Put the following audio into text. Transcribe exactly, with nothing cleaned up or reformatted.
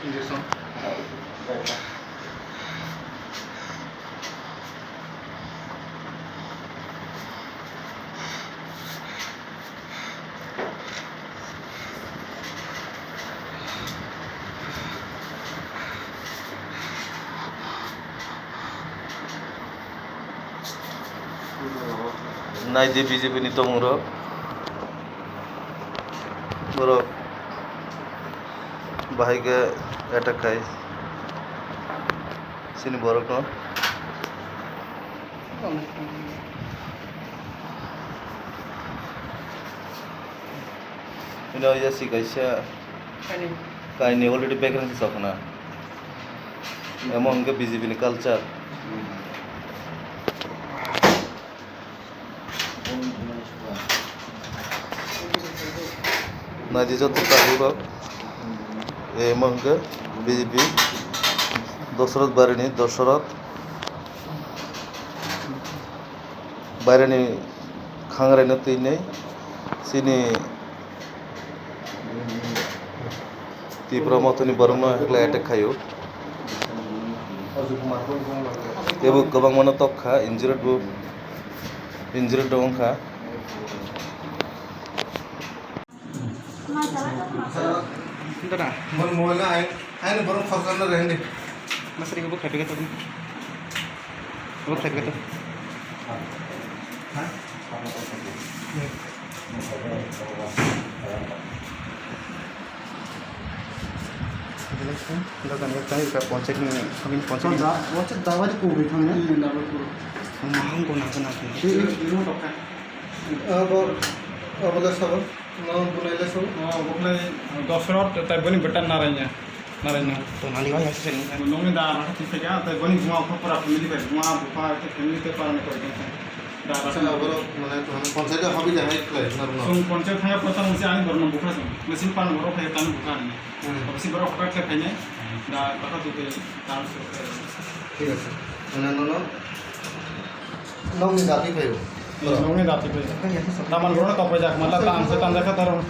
Injection. Naidi B J P ni tongmungrok, borok bahai khe attack khai chini borokno. Ino ya si kaisa kaini already background se chokna. Amo hwnkhe B J P ni culture. Naidi joto tabuk rok, eh, amo hwnkhe B J P Dosoroth Barini, Dosoroth Barini khangraino twinwi chini Tipra mothoni borokno hakhe attack khaio. Teibo kwbangmano tok kha, injured bo, injured bo wngkha. Dada. Mon mobile na ai, ai ni borok khorsa na rehni. Masri ko bukha bega to. Bukha bega to. Ha? Dokan ekta, ekta panchayat ni, kami panchayat ni. Panchayat dawai di kubui thang ya? Hmm, dawai kubui. Mahang ko nang ko nang ko. Di, di, di, di, di. Abo, abo da sabo. No, bunai le sabo. No, bunai Dosrot, tai boni betan Naranya. Naranya. To nani wai hasi sini. Nungni da, anak kecil saja, tai boni bunga apa pura family bai, bunga buka, itu family itu para nak kau. Da, acha, aborok, mane, to, mane, panchayat hobi jahai khlai, na, na. Sung panchayat thangya, panchayat mesti ani borno bukha sung. Mesin pan borok hai tan bukha ani. Hmm. Bisi borok hotak khlai phainai. Da, baka tu te, tan su. Thik ache. Mane, nono, nokni jati phaio. Nokni jati phaio. Taman borok topoi jak, mala ta ang se tan jakha taro.